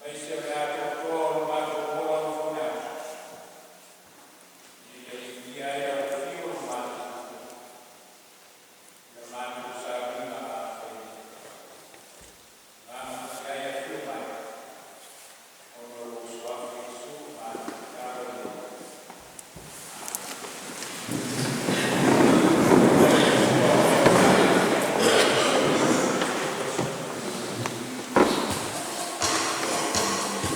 Aemaise o le atoatoa o lo matou ola mafua ina ia uia ai lau afio ma matagofie i la matou sauniga a faiafiafi. Agaga Paia e afio mai, ona o lou Suafa Iesu matou tatalo ai nei. Amene.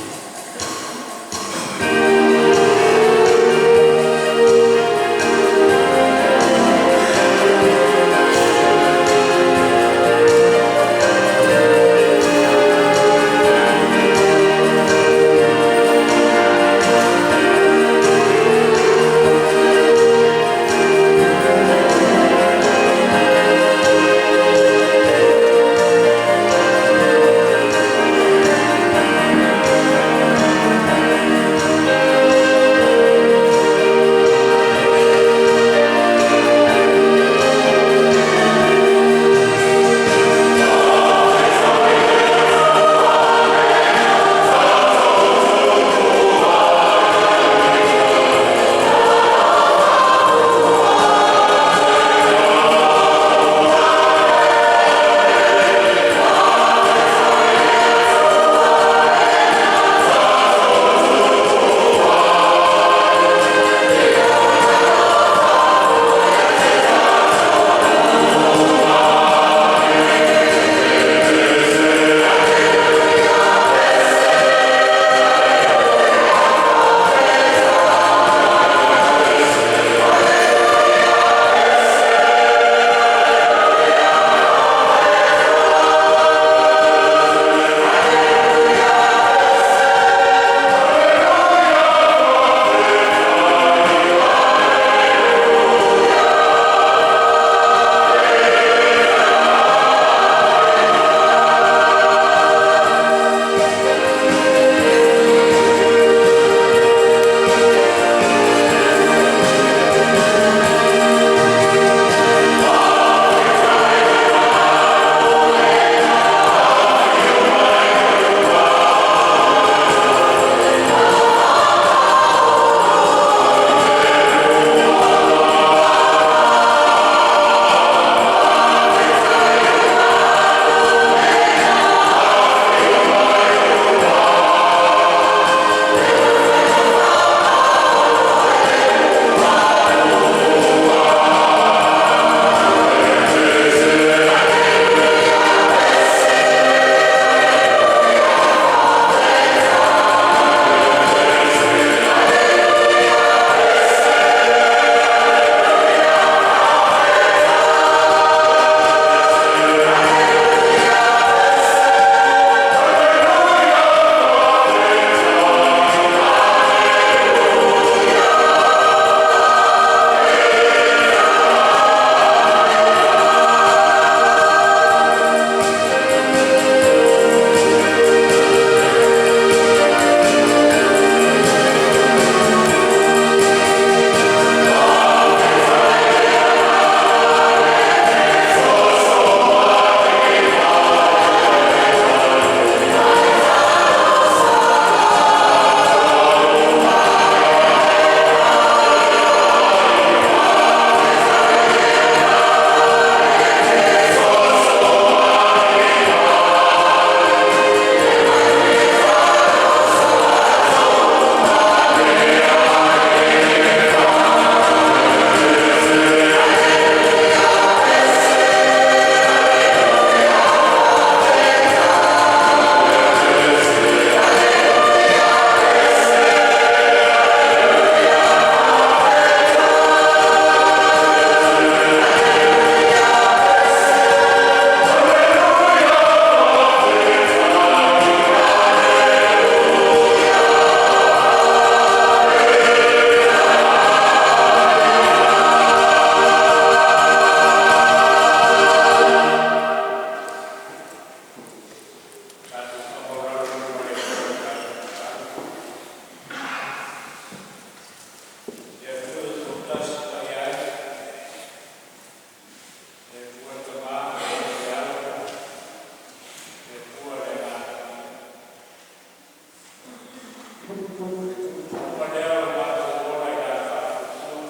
Uma lea o le matou ola i la le faatuatua,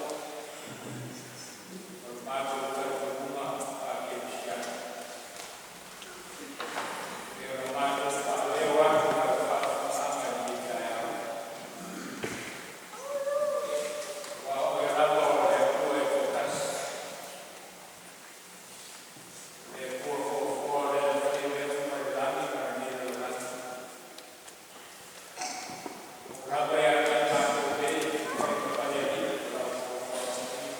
o le matou talitonuga faa-kerisiano, e pei ona matou faaleo atu i lau faafofogaaga i lenei taeao, aua o Oe lava o le Atua e toatasi, o le Atua foafoa o Lea na faia mea uma i le lagi ma lenei lalolagi. E oo lava ia tai matou nei o faigapalealii o lau foafoaga manino.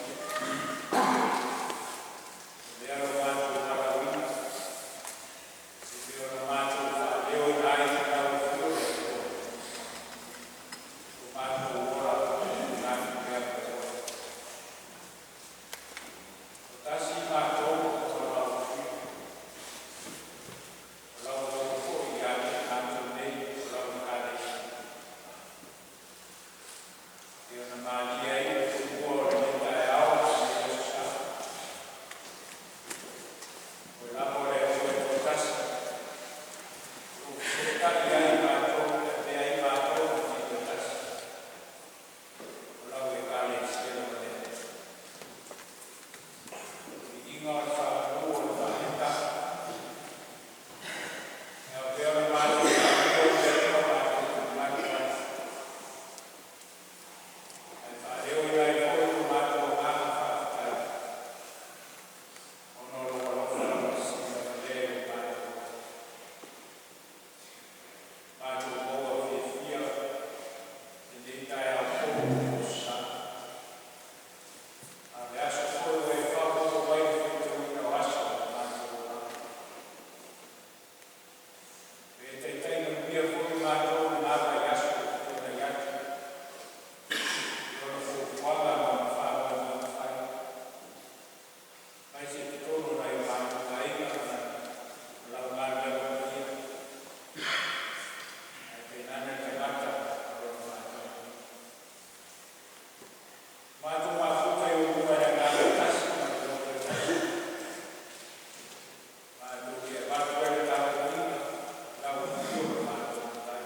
O lea lo matou valaauina e pei ona matou faaleoina ai i lau afio le Atua, lo matou ola e manatu pea mo Oe. E tasi matou ma lau afio, o lau afio foi ia te matou nei o lau Ekalesia, e pei ona malie ai le tumua o lenei taeao ma lenei aso Sa. O Oe lava o le Atua e toatasi o lo o fesootai ai matou e avea ai matou ma fito e tasi, o lau Ekalesia lava lea. O le viiga o le faamanu o le faaneetaga, e ao pea ona matou taulia mea uma matou te manatu ai, ae faaleoina ai foi lo matou agaga faafetai ona o lou alofa laupasili agalelei ua matou maua fiafia i lenei taeao fou o le Aso Sa. A o le aso foi ua e faaopoopo mai i le faitauina o aso o le matou olaga. Ua e taitai manuia foi matou i lena vaiaso ua tuanai atu i ona fuafuaga ma ona faamoemoega fai, aemaise i totonu o nai o matou aiga ma lau galuega paia, ae tainane le tagata ma lona matai. Ua matou mafuta i ou luma i le agaga e tasi ma le loto e tasi, matou te avatu ai le tapuaiga i lau afio le matou Matai.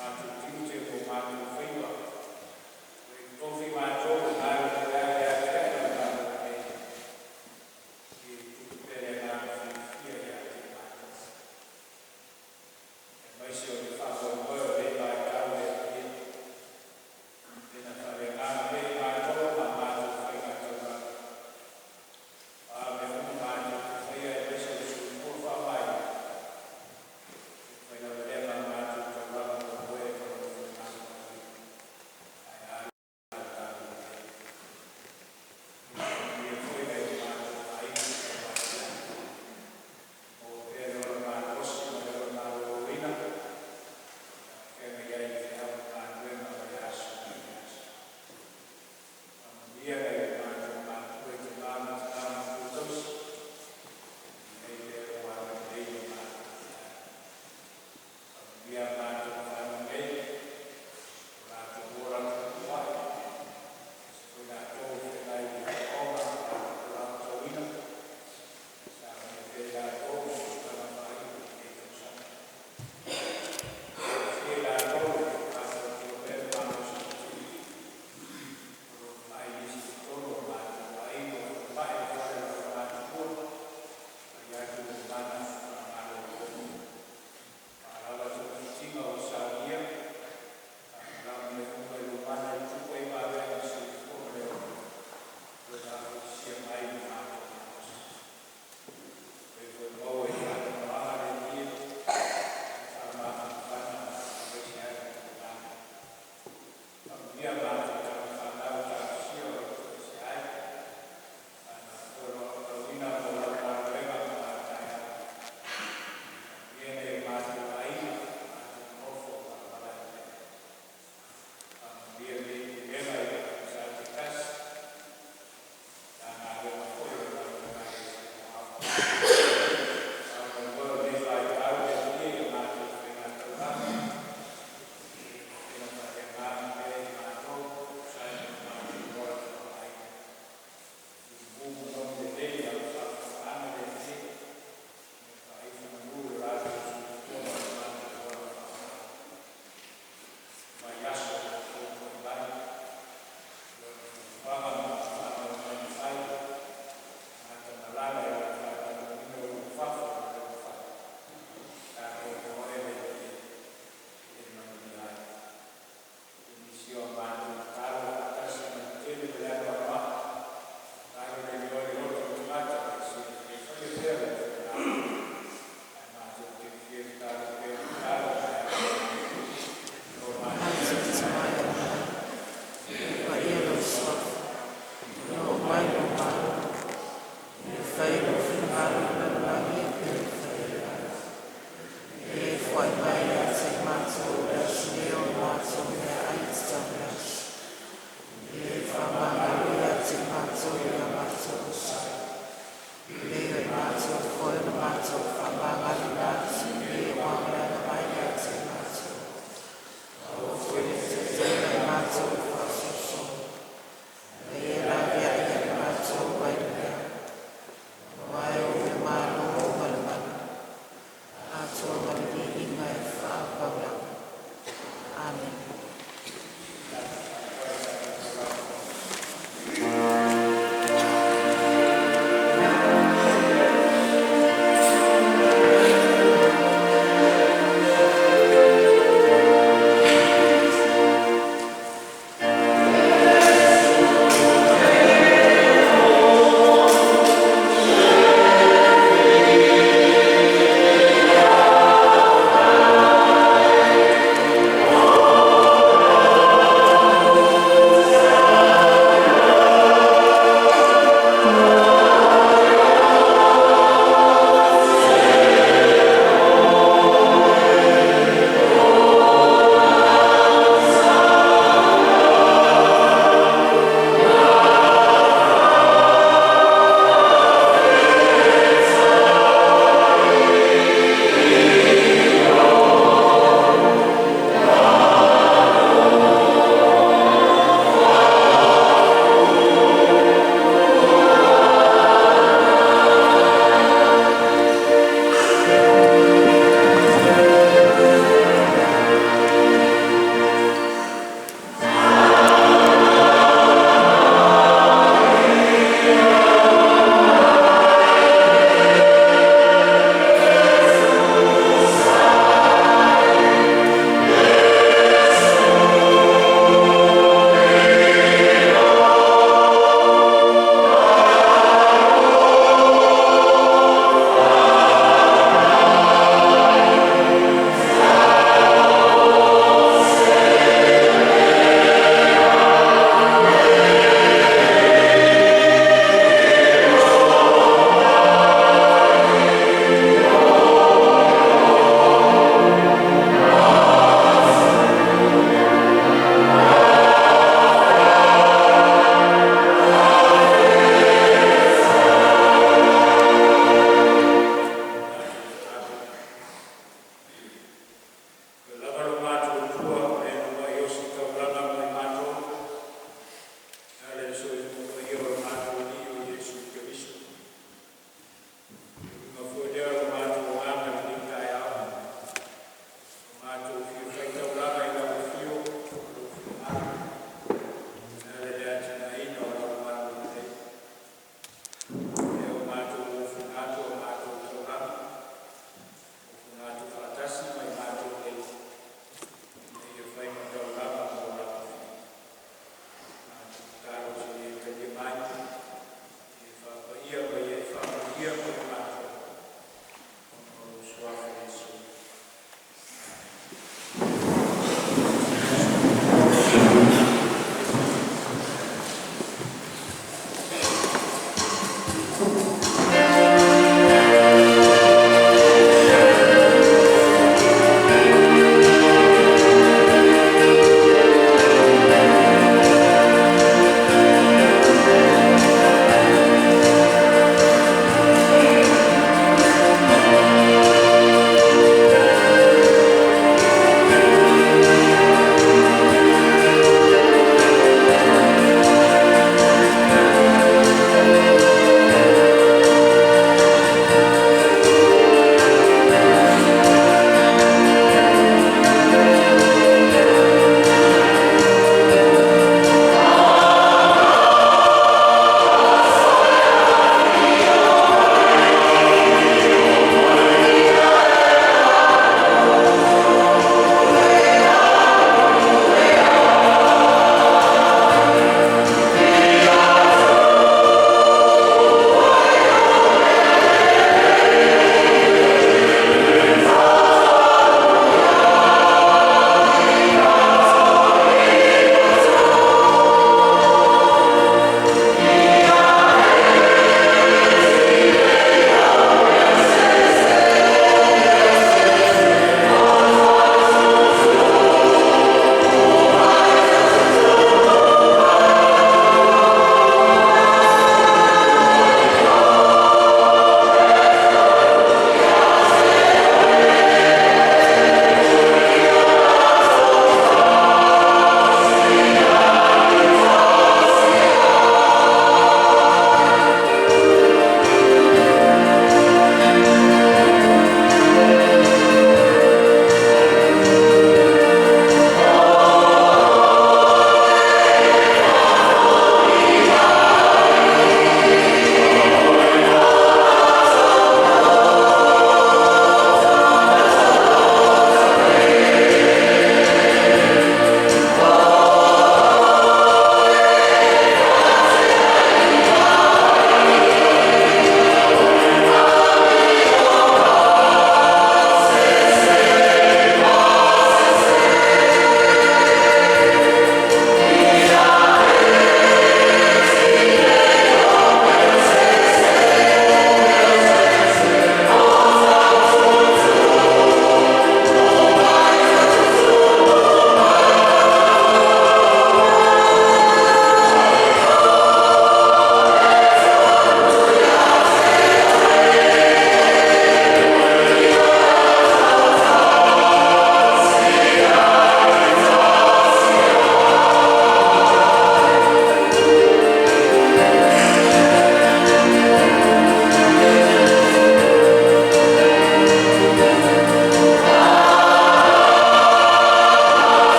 Matou tiute ma o matou faiva, ua e totofi matou e galulue ai ia te Oe ma le Malo nei, ia e tupu pea le agaga fiafia ia te matou, aemaise o le faamoemoe o lenei vaitau le Alii e, lena faaleagaga pea i matou ma a matou faigataulaga. O a mea uma matou te faia aemaise o le soifua faaaogaina, ia fai lava lea ma a matou taulaga moemoe ma lou finagalo.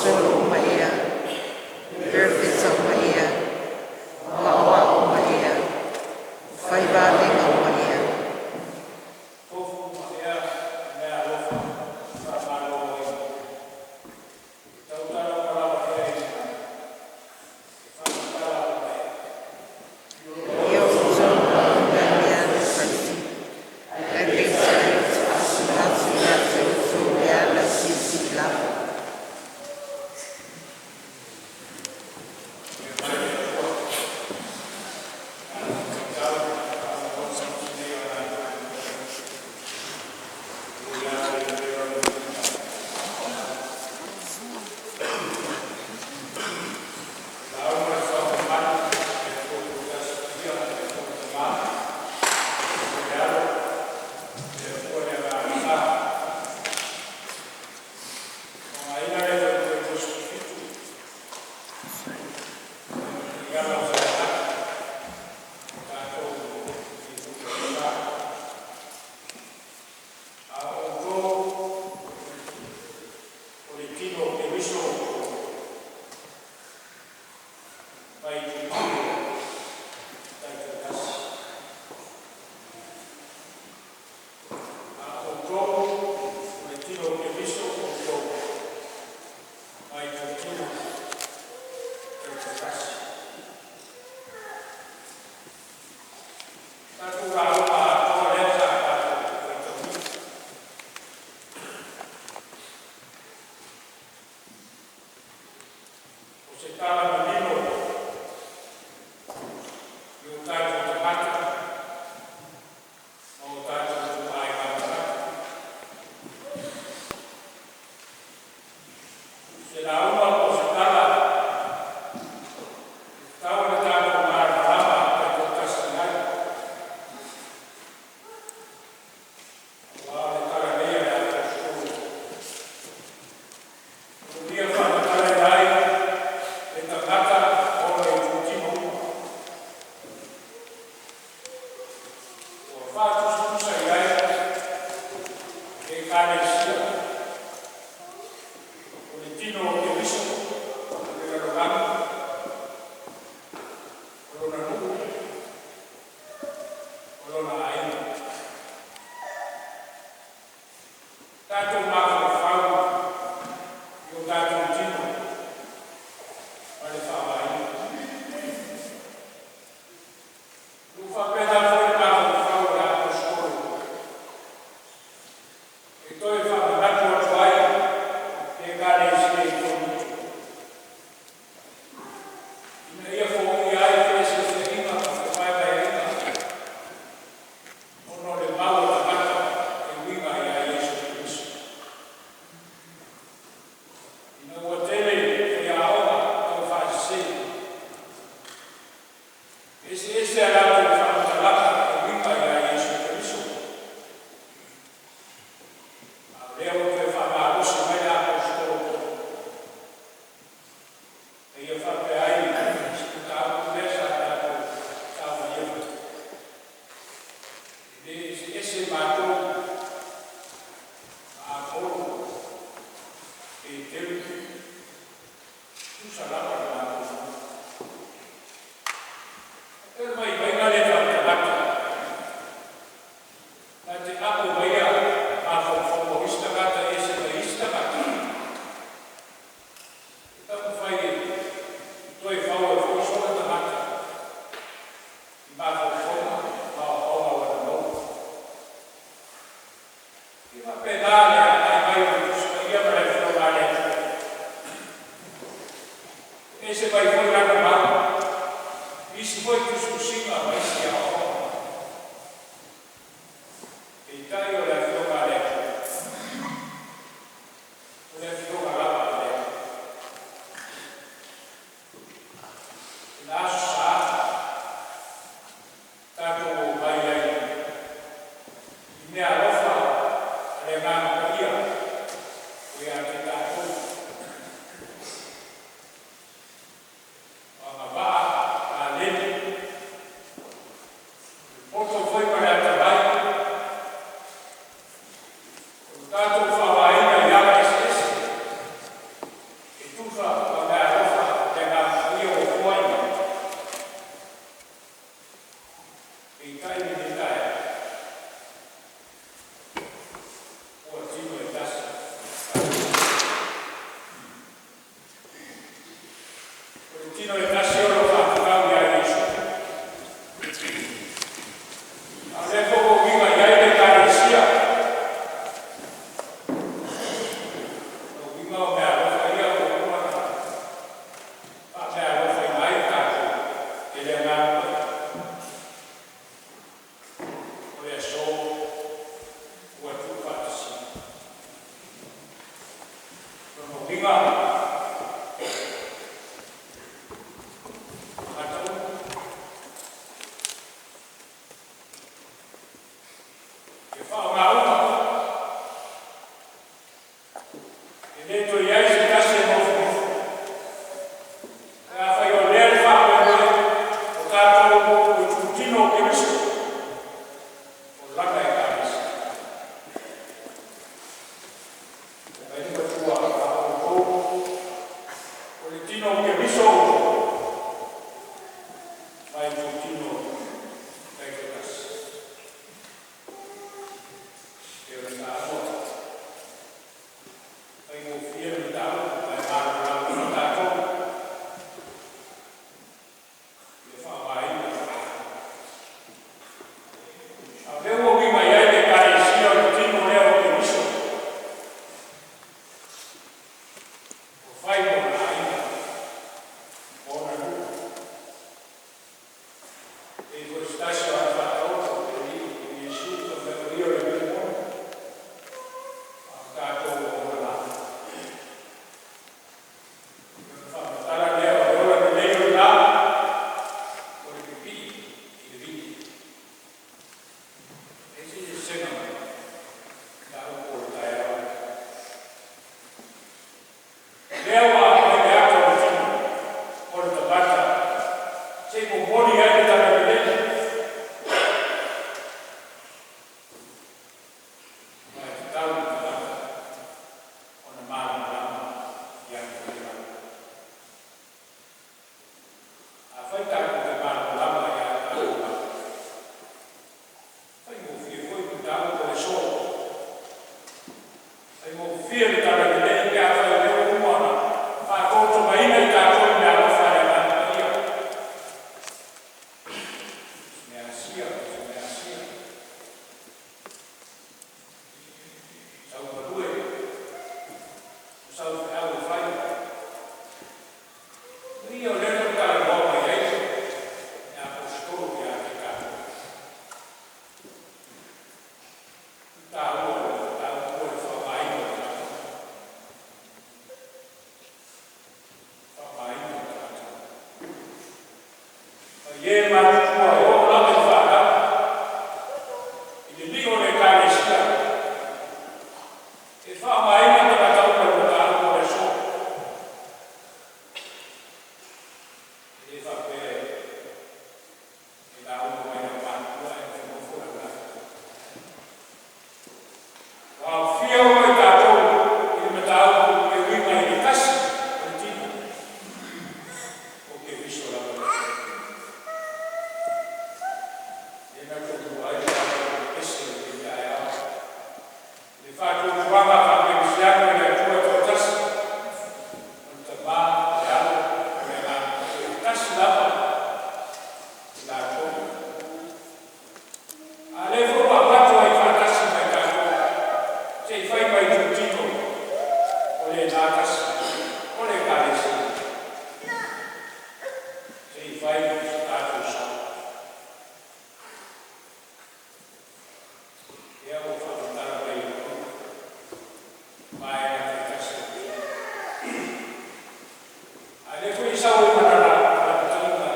Aposetolo uma ia, Perofeta uma ia, o Aoao uma ia, o Faivaavega uma ia. Tofu uma ea i meaalofa e faamalo ai, e tautala uma lava ea i le faamatala uma ea. Ia outou mea alofa ae peitai ou te faamanatu ia te outou e ala silisili lava. Faamanuia mai le Atua i le faitau faalogologo atu nei a o tatou Ui lava i le vela o le viiga o le lauga a le Atua mamalu le Atua Toatasi Paia le Atua le Tama, le Atua le Alo, le Atua le Agaga Sa. Faaaogaina le Fuaiupu 27 o le Taiala o Salega mo tatou i le Aso Sa. A o outou o le tino o Keriso mai itutino taitoatasi. A o outou o le tino o Keriso outou mai itutino taitoatasi. Tatou lauga atoa lea sa tatou faitauina. O se tala manino i o tatou tagata ma o tatou ituaiga tagata. Se lauga po o se tala e tatau ona tatou malamalama taitoatasi i ai, aua o le tala nei a le Aposetolo o lo o ia faamatalaina ai le tagata ma ona itutino uma. Ua faatusatusa i ai le Ekalesia o le tino o Keriso i le lalolagi, o lona nuu, o lona aiga. Tatou mafaufau i o tatou tino ma le faaaogaina. Ua faapena foi le mafaufau o le Aposetolo e toe faamanatu atu ai le Ekalesia i Korinito, ina ia foia ai feeseeseaiga ma fevaevaeaiga ona o le mau a tagata e uiga ia Iesu Keriso. Ina ua tele faiaoga taufaasese, eseese a latou faamatalaga e uiga ia Iesu Keriso, a o lea ua toe faamalosi mai le Aposetolo e ia faapea ai se mataupu lea sa tatou saunia foi. E le eseese matou ma Apolo, Peteru, tutusa lava le matou. E le vaivaiga lea faaletagata na te apo maia mafaufauga o isi tagata e ese mai isi tagata e taumafai e toe fau ai foi sona tagata i mafaufauga ma aoaoga ua na maua. E faapena le agai mai o le Tusi Paia ma le Afioga a le Atua. E ese mai foi lana mau, isi foi tusitusiga ma isi aoaoga. Peitai o le Afioga a le Atua, o le Afioga lava a le Atua. I le Aso Sa, tatou omai ai i meaalofa a le Agaga Paia o ia te tatou. O agavaa taleni, le poto foi ma le atamai, o le tatou faaaogaina i ala eseese e Faatuatuaga faakerisiano i le Atua e toatasi, o le Tama, le Alo ma le Agaga Paia, e tasi lava i latou. A o lea foi ua avatu ai faatasi ma i tatou, se i fai ma itutino o lena tasi, o le Ekalesia, se i fai so tatou sao. Lea ua faamatala mai e vaega taitasi. A o lea foi e sau ai ma lana tautalaga,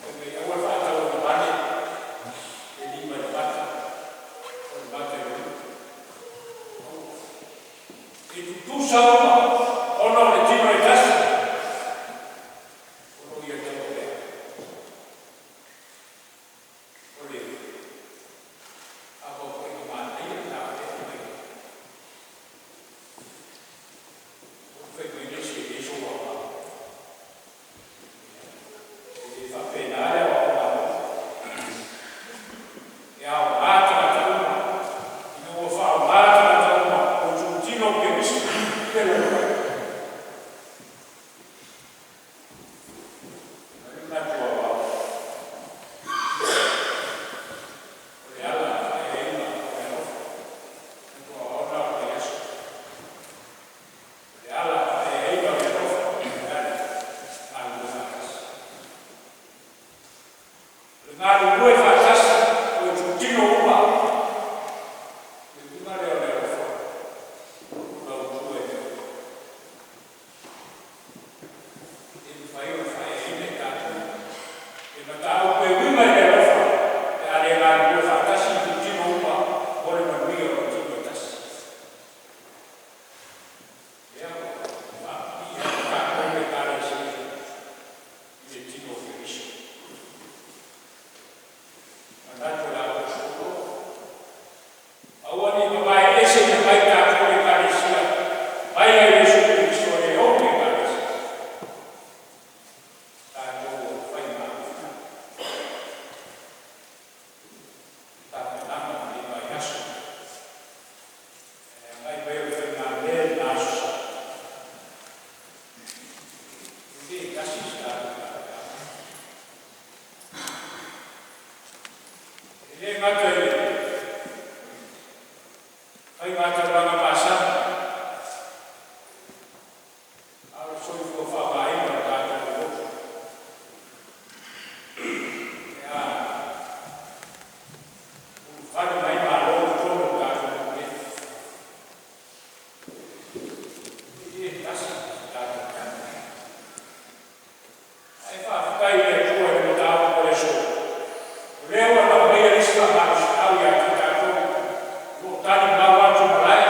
fai mai aua le faatauagavale le lima i le mata, o le mata i le lima. Aua. E tutusa uma ona o le tino e tasi, o lo o ia tauavea. O le faapaupaiga manaia lena o lea e aumai ai. Aua le fai mai le isi e le sou aoga. E le faapena le aoaoga a Lola. E aoga tagata uma, ina ua faaaoga tagata uma o itutino o Keriso i le loto. O le manatu aoao, o le ala o le faeaina o le alofa. Manatu aoao lena o lenei aso. O le ala faeaina o le alofa, o le a lea? Galulue faatasi. O le galulue faatasi o itutino uma, o le uiga lea o le alofa o lautu e le. E le mafai ona faeaina i tatou le mataupu e uiga i le alofa pe a le galulue faatasi itutino uma mo le manuia o le tino e tasi. Lea ua faapipii atu tatou le Ekalesia i le tino o Keriso. Manatu o le Aposetolo, aua ne i mavaeeseina mai tatou le Ekalesia mai ia Iesu Keriso e ou le Ekalesia. Tatou o faigamalaga tapenaga o lenei vaiaso, le agai mai o le faigamea i lena Aso Sa. E le tasi se tatou tapenaga. E le gata i le faigataulaga masani, a o le soifua faaaogaina o le tatou lotu pe a ulufale mai malo i totonu o le tatou nuu nei. E le tasi se tatou tapenaga. Ae faafetai i le Atua i le mataupu o le aso, o lea ua e aumaia le isi faamalosiau ia te tatou o lo o talimau atu i malae.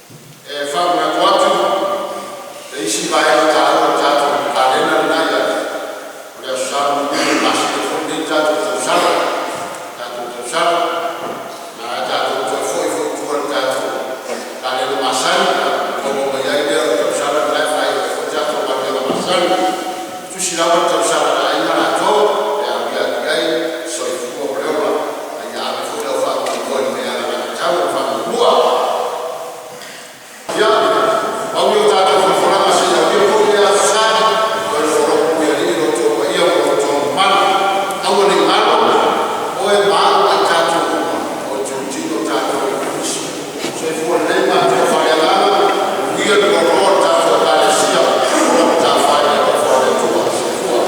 E faamanatu atu le isi vaega taua o le tatou kalena lena ia o le Aso Sa mulimuli o le masina foi lenei le tatou tausala, tatou tausala. Ma tatou toe foi foi i tua i le tatou kalena masani ona maua mai ai lea o le tausala lena e faaiu ai foi tatou galuega masani. E tusi lava le tausala a le aiga latou pe a uia atu i ai le soifua ma le ola, a ia ave foi lau faamuamua i le mea e alagatatau ma le faamuamua. Ia, pau lea o tatou folafolaga seia aulia foi lea Aso Sa, toe folau atu i Alii lo outou paia ma lo outou mamalu. Aua ne i galo, o oe ma au ma i tatou uma, o itutino tatou o le Komisi. Soifua lelei ma matutua faaleagaga. Manuia le loaloa o le tatou Ekalesia. Ola matafai i le alofa o le Atua. Soifua.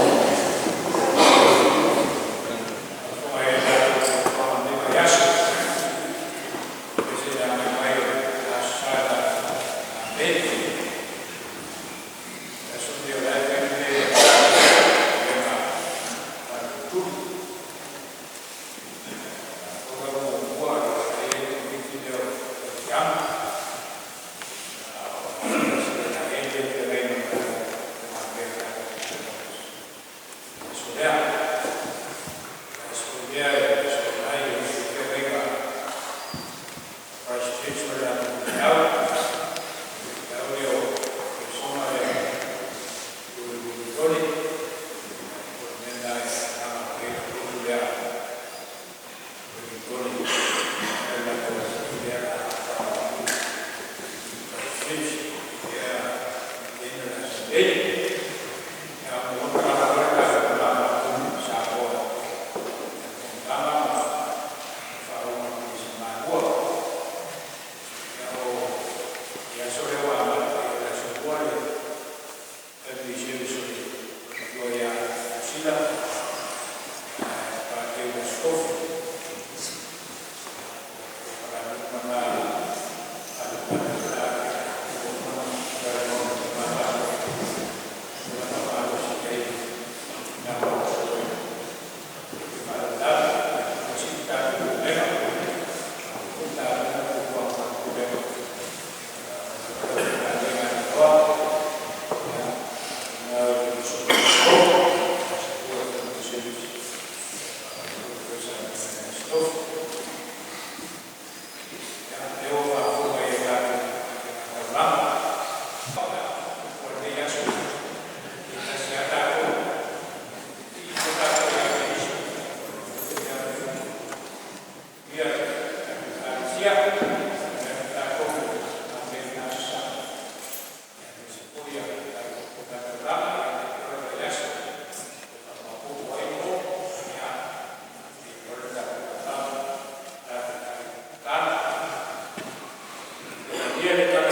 Ia.